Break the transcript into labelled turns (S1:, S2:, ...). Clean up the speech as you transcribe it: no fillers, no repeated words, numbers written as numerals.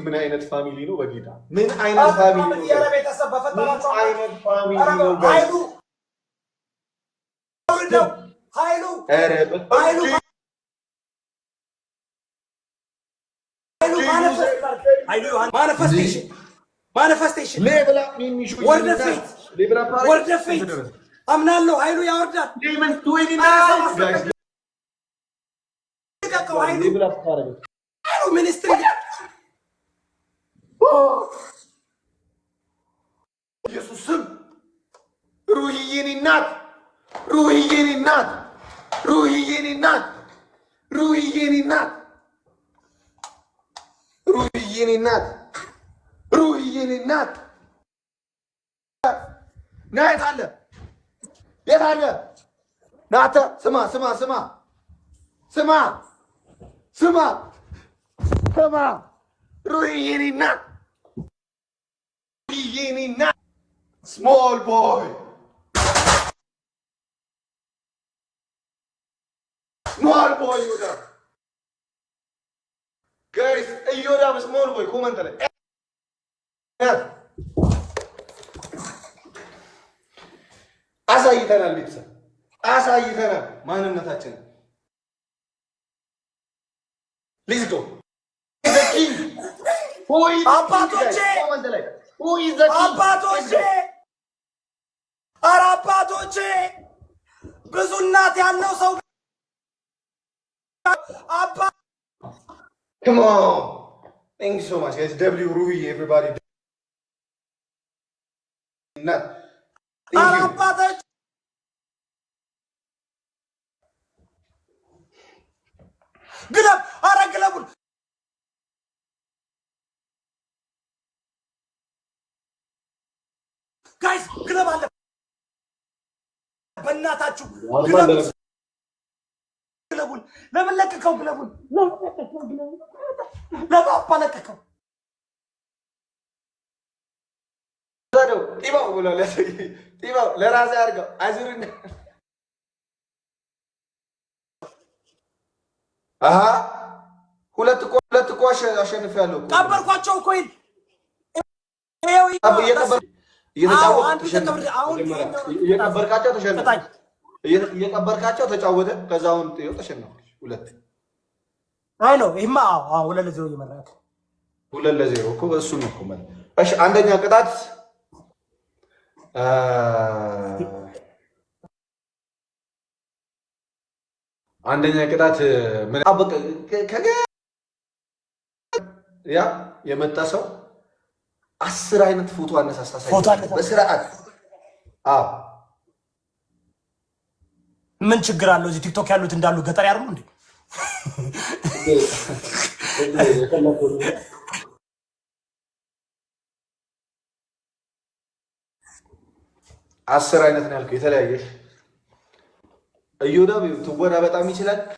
S1: ምን አይነት family ነው? በጌታ ምን አይነት family ነው?
S2: ኧረ ቤተሰብ
S1: ምን
S2: በፈጠራችሁ
S1: አይነት family ነው? Guys?
S2: ኃይሉ አውርደው፣ ኃይሉ
S1: ኧረ
S2: ኃይሉ ኃይሉ manifest ኃይሉ ዮሐንስ manifestation, manifestation.
S1: Level up ሚሚሹ።
S2: Word of faith.
S1: Level up.
S2: Word of faith አምናለሁ። ኃይሉ ያወርዳል።
S1: Level 29, guys.
S2: ልቀቀው ኃይሉ።
S1: Level up ታደርገ
S2: ኃይሉ ministry.
S1: ኢየሱስ ስም፣ ሩህዬ የኔ እናት፣ ሩህዬ የኔ እናት፣ ሩህዬ የኔ እናት፣ ሩህዬ የኔ እናት፣ ሩህዬ የኔ እናት፣ ሩህዬ የኔ እናት። ና፣ የት አለ? የት አለ? ናተ ስማ፣ ስማ፣ ስማ፣ ስማ፣ ስማ፣ ስማ፣ ሩህዬ የኔ እናት፣ ሩህዬ የኔ እናት። Small boy, small boy እዮዳብ። Guys, እዮዳብ small boy comment ላይ። አሳይተናል፣ ቤተሰብ አሳይተናል ማንነታችንን። Let's go.
S2: አባቶቼ!
S1: Comment ላይ who is the king?
S2: አባቶቼ፣ ኧረ አባቶቼ፣ ብዙ እናት ያለው ሰው አባ
S1: Come on. Thank you so much, guys. W ሩሂ, everybody. Not.
S2: ኧረ
S1: Thank you.
S2: አባቶች። Glove፣ ኧረ glove ኡን guys፣ glove አለ፣ በእናታችሁ glove ኡን፣ glove ኡን ለምን ለቀቀው? Glove ኡን ለምን ለቀቀው? Glove ኡን ለምን አባ ለቀቀው?
S1: ጢባው ብሏል። ጢባው ለራስህ አድርገው አዙርን። አሀ፣ ሁለት እኮ አሸንፌያለሁ እኮ።
S2: ቀበርኳቸው እኮ ይል ይኸው።
S1: እየተጫወቱ
S2: አንዱ
S1: ተሸነፈ።
S2: ተቀብር አሁን
S1: መጀመሪያ እየቀበርካቸው ተሸነፈ።
S2: ቅጣኝ።
S1: እየቀበርካቸው ተጫወተ። ከዛ አሁን ይኸው ተሸነፈ። ሁለት
S2: አይ ነው ይሄማ። አዎ፣ 2-0 እየመራክ።
S1: 2-0 እኮ እሱ ነው እኮ ማለት። እሺ፣ አንደኛ ቅጣት አንደኛ ቅጣት ምን በቃ ያ የመጣ ሰው 10 አይነት ፎቶ አነሳስ
S2: ፎቶ አነሳስ።
S1: በስርዓት፣ አዎ።
S2: ምን ችግር አለው? እዚህ ቲክቶክ ያሉት እንዳሉ ገጠር ያሉ እንዴ?
S1: 10 አይነት ነው ያልከው የተለያየ። እዮዳብ ትወና በጣም ይችላል።